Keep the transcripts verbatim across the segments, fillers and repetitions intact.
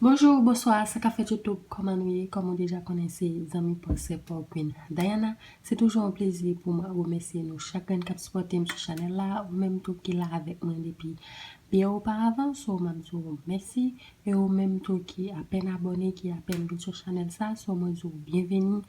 Bonjou, bonswa, sa k ap fèt YouTube, kòman nou ye? Kòm ou deja konnen, se zanmi pa w, sè pa w, Queen Diana. Se toujou yon plezi pou mwen remèsye nou chak grenn k ap sipòte m sou chanèl la, ou menm tou ki la avèk mwen depi byen oparavan, so m ap di w mèsi. E ou menm tou ki apèn abòne, ki apèn vin sou chanèl sa, so mwen di w byenveni,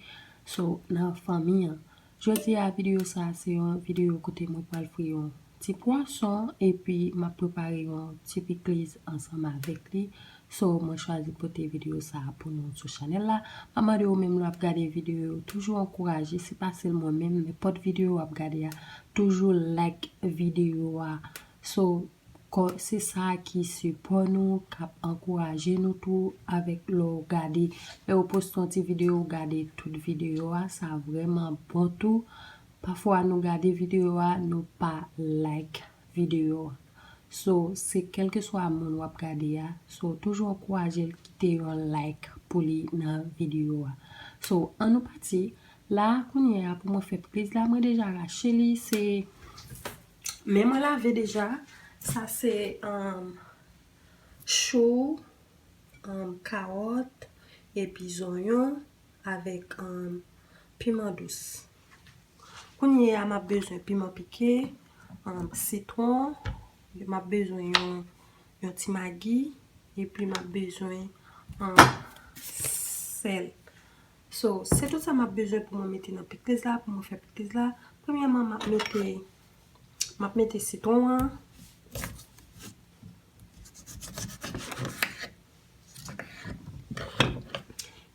so nan fanmi an. Jodi a, videyo sa a se yon videyo kote mwen pral fri yon ti pwason, epi m ap prepare yon ti pikliz ansanm avèk li. So, mwen chwazi pote videyo sa a pou nou sou chanèl la. M ap mande ou menm lè w ap gade videyo yo, toujou ankouraje, se pa sèl mwen menm, nenpòt videyo w ap gade a, toujou like videyo a. So, kò, se sa ki sipò nou, k ap ankouraje nou tou avèk lè w gade. Lè w poste yon ti videyo, w gade tout videyo a, sa vrèman bon tou. Pafwa nou gade videyo a, nou pa like videyo a. So, se kèlkeswa moun w ap gade a, so, toujou ankouraje l kite yon like pou li nan videyo a. So, ann nou pati. La, kounye a, pou mwen fè pikliz la, mwen deja rache li, se men mwen lave deja. Sa se, um, chou, um, kawòt, epi zonyon, avèk, um, piman dous. Kounye a, m ap bezwen piman pike, um, sitwon, m ap bezwen yon, yon ti magi, epi m ap bezwen, um, sèl. So, se tout sa m ap bezwen pou mwen mete nan pikliz la, pou mwen fè pikliz la. Premyèman, m ap mete, m ap mete sitwon an.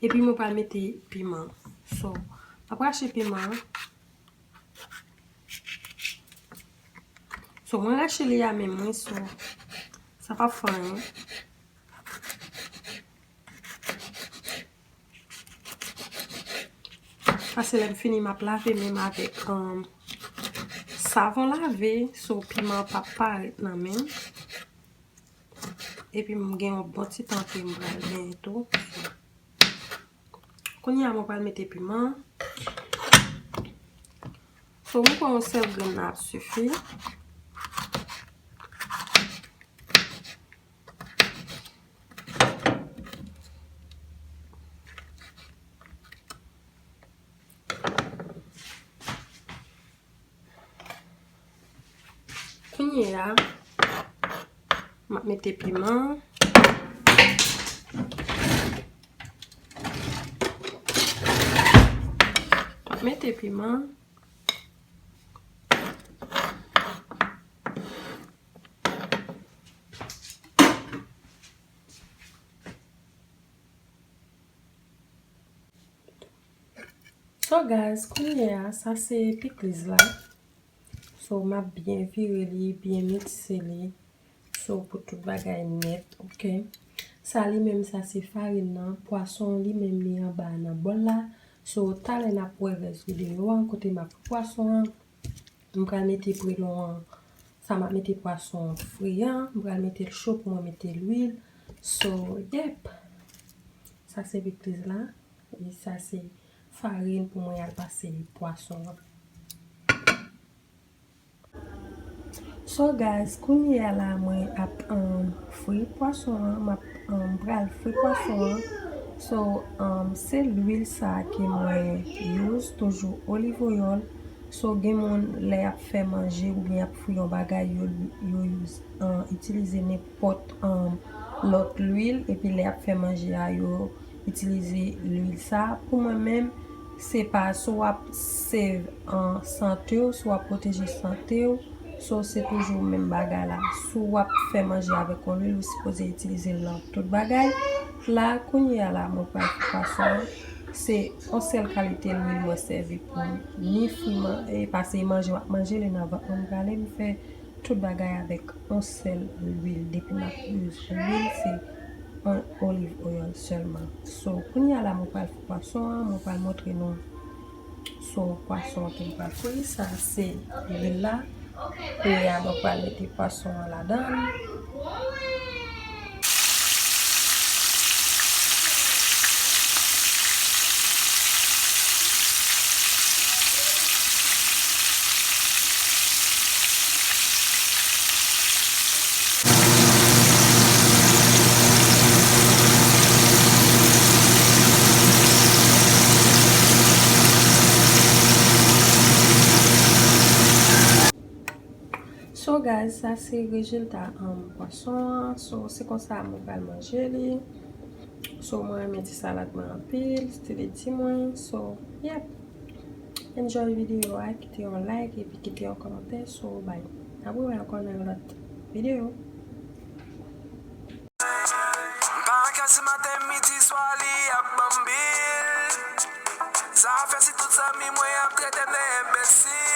Epi mwen pral mete piman. So, m ap rache piman an. So, mwen rache li a men mwen, so, sa p ap fè anyen. Paske lè m fini, m ap lave men m avèk, um, savon lave, so piman an p ap parèt nan men m. Epi m gen yon bon ti tan ke m pral genyen tou. Kounye a, mwen pral mete piman. So, mwen pran yon sèl grenn nan ap sifi. Kounye a, m ap mete piman. M ap mete piman. So guys, kounye a, sa se pikliz la. So, m ap byen vire li, byen mikse li. So, pou tout bagay nèt, oke. Sa li menm, sa se farin nan. Pwason li menm, li anba nan bòl la. So, talè n ap wè rès videyo an, kote m ap fri pwason an. M pral mete prelon an. Sa m ap mete pwason fri an. M pral mete l cho pou mwen mete lwil. So, yep. Sa se pikliz la. E sa se farin pou mwen al pase pwason an. So guys, kounye a la mwen ap, um, fri pwason an, m ap, um, pral fri pwason an. So, um, se lwil sa a ke mwen use, toujou olive oil. So, gen moun lè y ap fè manje oubyen y ap fri yon bagay, yo, yo use, um, itilize nenpòt, um, lòt lwil, epi lè y ap fè manje a, yo itilize lwil sa. Pou mwen menm, se pa si w ap save, um, sante w, si w ap pwoteje sante w, so se toujou menm bagay la. Si w ap fè manje avèk yon lwil, ou sipoze itilize l nan tout bagay. La, kounye a la, mwen pral fè pwason an. Se yon sèl kalite lwil mwen sèvi pou m ni fri man-, e pase manje, m ap manje li nan vant mwen, m prale, m fè tout bagay avèk yon sèl lwil. Depi m ap use lwil, se yon olive oil sèlman. So, kounye a la, mwen pral fri pwason an, mwen pral montre nou. So, pwason an ke m pral fri, sa se lwil la. Kounye a, mwen pral mete pwason an ladan l. Guys, sa se rezilta um, pwason an. So, se konsa mwen pral manje li. So, mwen renmen ti salad mwen anpil, se li di mwen. So, yep. Enjoy videyo a, kite yon like epi kite yon kòmantè. So, bye. N ap wè ankò nan yon lòt videyo. Marakas maten, midi, swa li ap ban m bil. Sa fè si tout zanmi mwen ap trete m de enbesil.